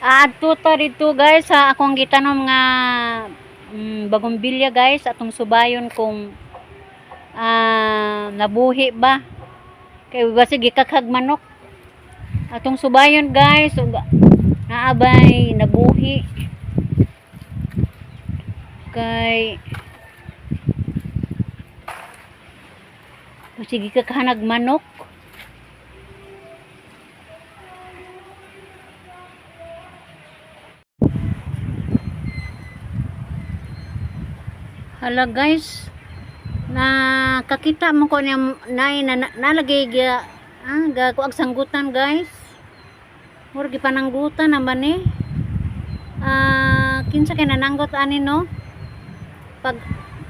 Adto ta dito, guys, sa akong gitanom nga bagong bilya, guys, atong subayon kung nabuhi ba. Kay basi gikakhag manok. Atong subayon, guys, ug naabay nabuhi. Kay basi gikakhanag manok. Hala, guys, nakakita mo ko niya nay na, nalagay ga ga kuag sanggutan, guys. Murag gipananggutan naman eh. Kinsa kay nananggot ani, no? Pag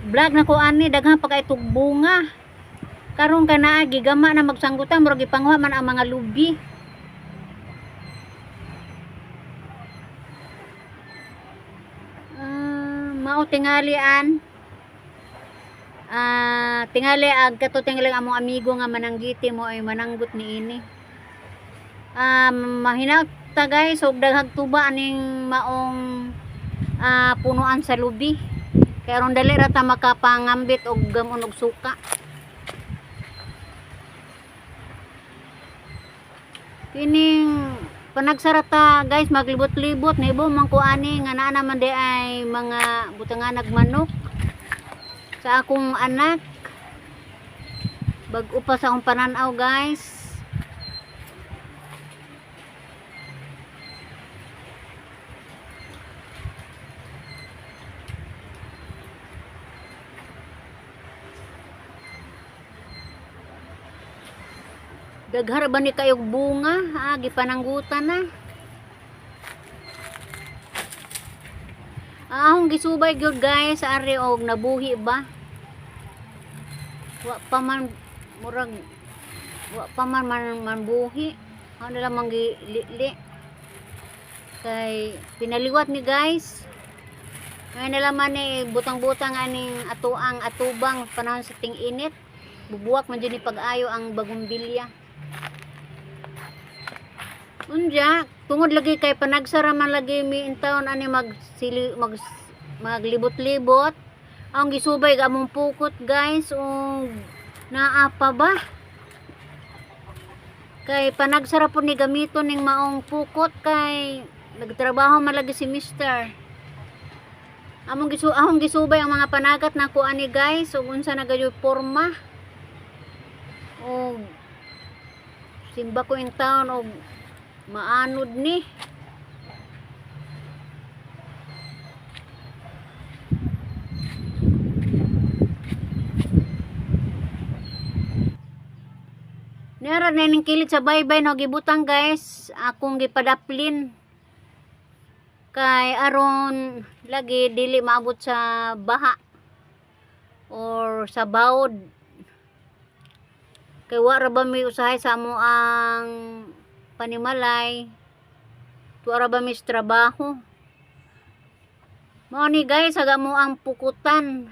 vlog na ko ani, daghan pa kay bunga. Karon ka naa gigama na magsanggutan, murag gipanguha man ang mga lubi. Mao tingali an. Tingali ag kato tingali ang among amigo nga mananggiti mo ay mananggot ni ini. Mahinaut ta, guys, og daghag tuba aning maong punuan sa lubi. Kay aron dali ra ta makapangambit og gamon og suka. Kining panagsarata, guys, maglibot-libot nibo man ko ani nga naa naman di ay mga butanganag manok sa akong anak. Bag-o pa sa akong pananaw, guys. Daghara ba ni kayog bunga? Gipananggutan na. Ahong gisubay gyud, guys, ari og nabuhi ba? Wa pa man, murag wa pa man man, manbuhi. Ano lang mang gilili. Kay pinaliwat ni, guys. Ngayon na lang man eh, butang-butang aning atuang atubang panahon sa ting-init. Bubuwak man dyan ni pag-ayo ang bagong bilya. Unya, tungod lagi kay panagsara man lagi mi in town ani magsili mag maglibot-libot. Ang gisubay ga among pukot, guys, ug naa pa ba? Kay panagsara po ni gamiton ning maong pukot kay nagtrabaho man lagi si mister. Among gisu ahong gisubay ang mga panagat na ani, guys, ug unsa na gayoy porma. Og simba ko in town og maanod ni. Nara na ning kilid sa baybay no gibutang, guys, akong gipadaplin. Kay aron lagi dili maabot sa baha or sa bawod. Kay wa ra ba mi usahay sa amo ang panimalay. Tuwa ra ba mi sa trabaho. Mao ni, guys, aga mo ang pukutan.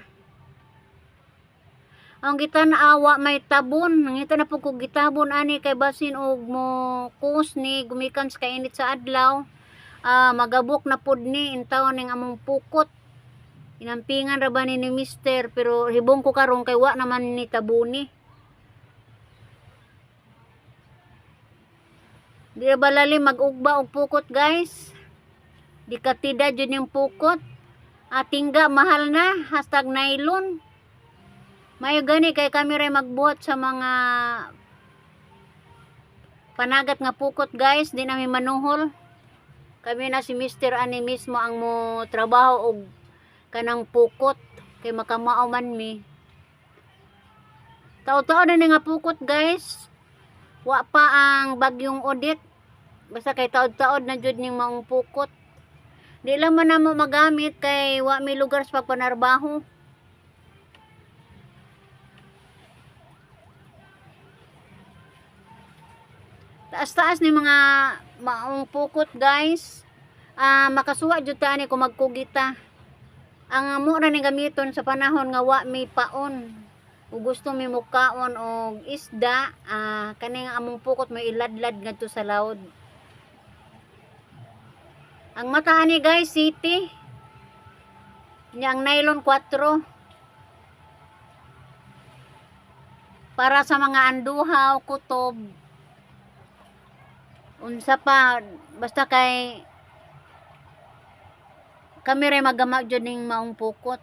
Ang gitan-awa may tabon, nangita na po ko gitabon ani kay basin og mo kus ni gumikan sa kainit sa adlaw. Magabok na pod ni intawon ning among pukot. Inampingan ra ba ni mister, pero hibong ko karon kay wa naman ni tabuni. Di ra ba lalim mag-ugba og pukot, guys? Di katida jud yung pukot. Atingga mahal na, #nylon. Mayo gani kay kami ray magbuhat sa mga panagat nga pukot, guys, di nami manuhol. Kami na si Mr. ani mismo ang mo trabaho og kanang pukot kay makamao man mi. Tao-tao na ni nga pukot, guys. Wa pa ang bagyong Odette. Basta kay taod-taod na jud ning maong pukot. Di lang man namo magamit kay wa mi lugar sa pagpanarbaho. Taas-taas ni mga maong pukot, guys. Makasuwa jud ta ani kung magkugita. Ang amo ra ni gamiton sa panahon nga wa mi paon. Ug gusto mi mukaon og isda, kani nga among pukot may iladlad ngadto sa lawod. Ang mata ani, guys, city. Nya ang nylon 4. Para sa mga anduhaw, kutob. Unsa pa, basta kay kami ray magama jud ning maong pukot.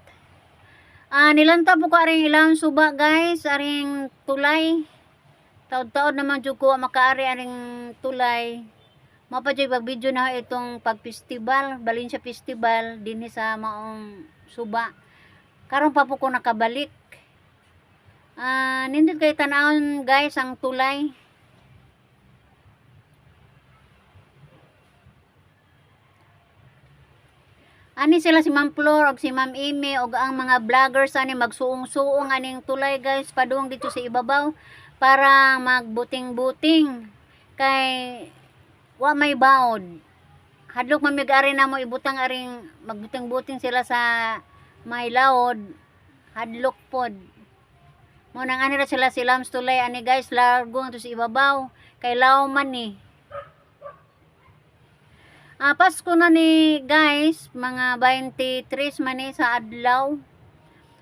Ah, nilanta po ko aring ilang suba, guys, aring tulay. Taod-taod naman jud ko makaari aring tulay. Mao pa jud pag-video na itong pag-festival, Valencia Festival dinhi sa maong suba. Karon pa po ko nakabalik. Ah, nindot kay tan-awon, guys, ang tulay. Ani sila si Ma'am Flor og si Ma'am Amy og ang mga vloggers ani magsuong-suong aning tulay, guys, padung dito sa ibabaw para magbuting-buting kay wa may baod. Hadlok man mig ari namo ibutang aring magbuting-buting sila sa may laod, hadlok pod. Mo nang ani ra sila si Lams tulay ani, guys, largo to sa ibabaw kay law man ni. Ah, Pasko na ni, guys, mga 23 man ni sa adlaw.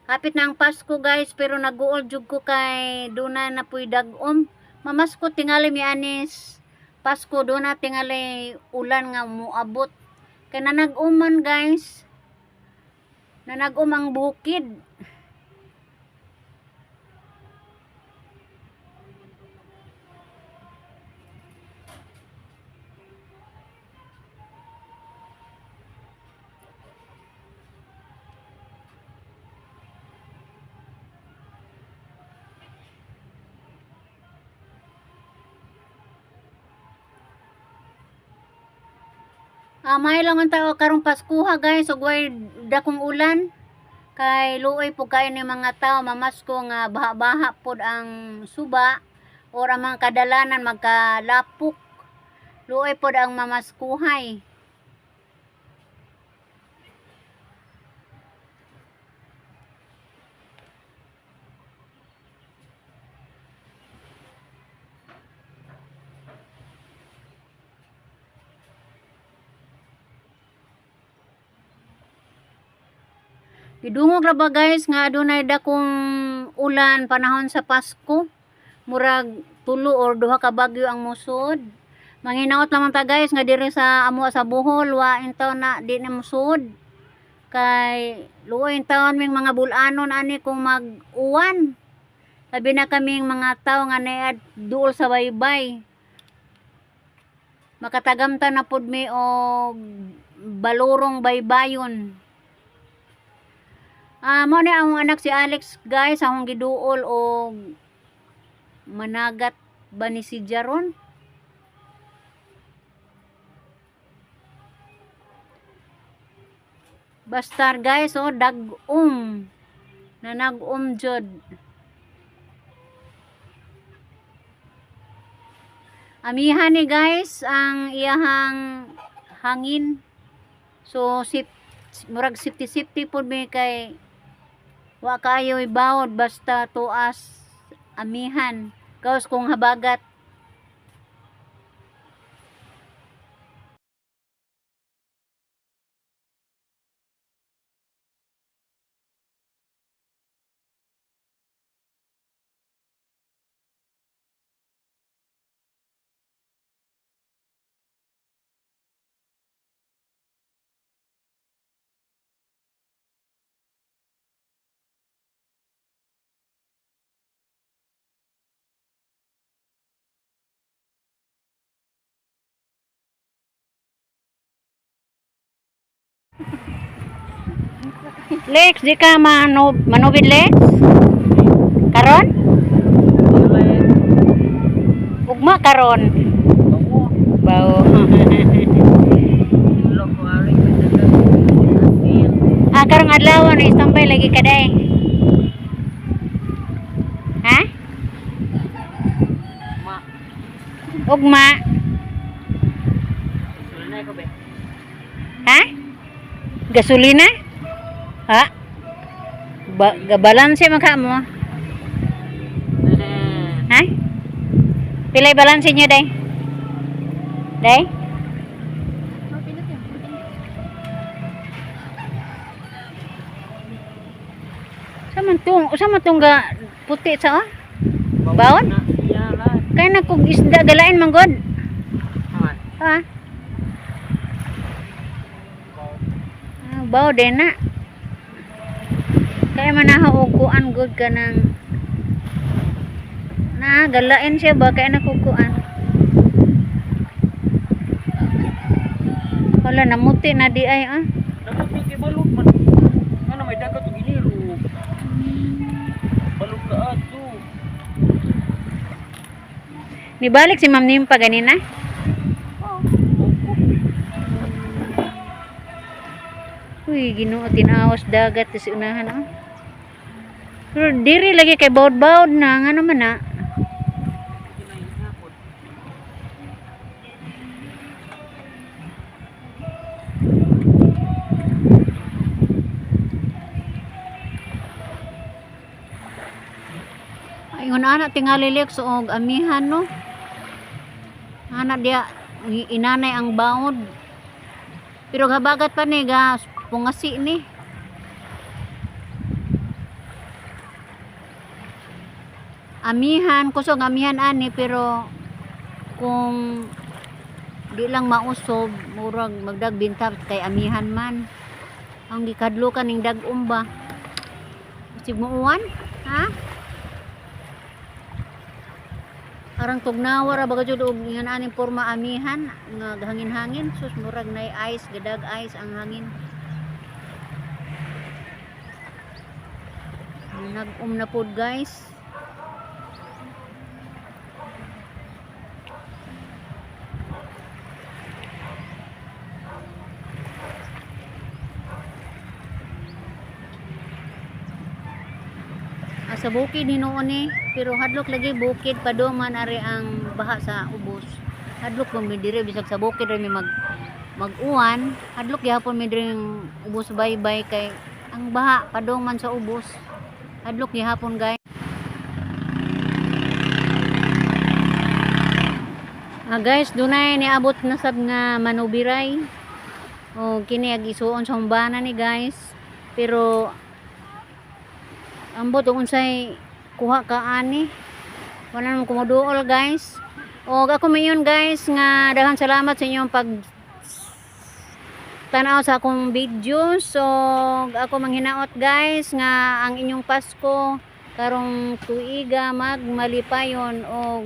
Hapit na ang Pasko, guys, pero nag-uol jud ko kay duna na puy dag-om. Mamasko tingali mi anis Pasko, duna tingali ulan nga muabot. Kay nanag-om man, guys. Nanag-om ang bukid. Ah, may lang ang tao karong Paskuha, guys, ug way dakong ulan. Kay luoy po kayo ni mga tao mamasko nga baha-baha pod ang suba or ang mga kadalanan magkalapok. Luoy pod ang mamaskuhay. Gidungog ra ba, guys, nga adunay dakong ulan panahon sa Pasko? Murag tulo or duha ka bagyo ang musod. Manghinaot lamang ta, guys, nga diri sa amo sa Bohol wa intaw na di na musod. Kay luoy taon ming mga bulanon ani kung mag-uwan. Labi na kaming mga tao nga naad duol sa baybay. Makatagamta na pud mi og balurong baybayon. Ah, mo ni ang anak si Alex, guys, akong giduol og managat ba ni si Jaron? Basta, guys, oh, dag-om. Nanag-om jud. Amihan ni, guys, ang iyahang hangin. So sip, murag safety safety pud mi kay wa kayo ibawod basta tuas amihan. Gawas kung habagat. Lex, di ka manubid, Lex? Karon? Ugma karon. Bao. Ah, karong adlaw na istambay lagi ka day. Ha? Ugma. Ha? Gasolina? Ha? Ba gabalanse man ka mo? Ha? Pilay balanse niyo, day? Day? Sa man tong, sa man tong ga puti sa oh? Bawon? Na iya lah. Kay na kog isda galain man god. Aman. Ha? Ah, baw din na. Kaya manaha og kuan gud ka ng na galain siya ba kay na kog kuan. Wala, namuti na di ay ah. Namuti kay balog man. Ano may dagat og iniro. Balog ka adto. Nibalik si Ma'am Nimpa ganina. Oh. Uy, Ginoo, tinawas dagat sa unahan ah. Pero diri lagi kay bawd-bawd na nga naman na. Kinahihapon. Ayun ana tingali lek og amihan no. Ana diya inanay ang baod. Pero habagat pa ni ga pungasi ni. Amihan kusog amihan ani, pero kung di lang mausob murag magdagbinta kay amihan man. Ang gikadlukan ning dag-om ba. Sig muuan, ha? Arang tugnawa ra ba jud og ingan aning porma amihan nga hangin-hangin, sus, murag nay ice, gadag ice ang hangin. Nag-um na pod, guys. Ah, sa bukid hinuon eh, pero hadlok lagi bukid paduman ari ang baha sa ubos. Hadlok kung mi diri bisag sa bukid ra mi mag-uwan, hadlok gihapon mi diri ang ubos baybay kay ang baha padung sa ubos. Hadlok gihapon, guys. Ah, guys, dunay niabot na sab nga manubiray. O kini ag isuon sa humbana ni, guys. Pero ambot ug unsay kuha ka ani. Wala naman kumuduol, guys. O ako mayon, guys, nga daghan salamat sa inyong pag tanaw sa akong video. So ako manghinaot, guys, nga ang inyong Pasko karong tuiga magmalipayon og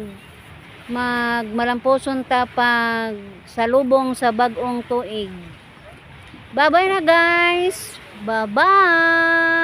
magmalampuson ta pag salubong sa bag-ong tuig. Bye-bye na, guys. Bye-bye.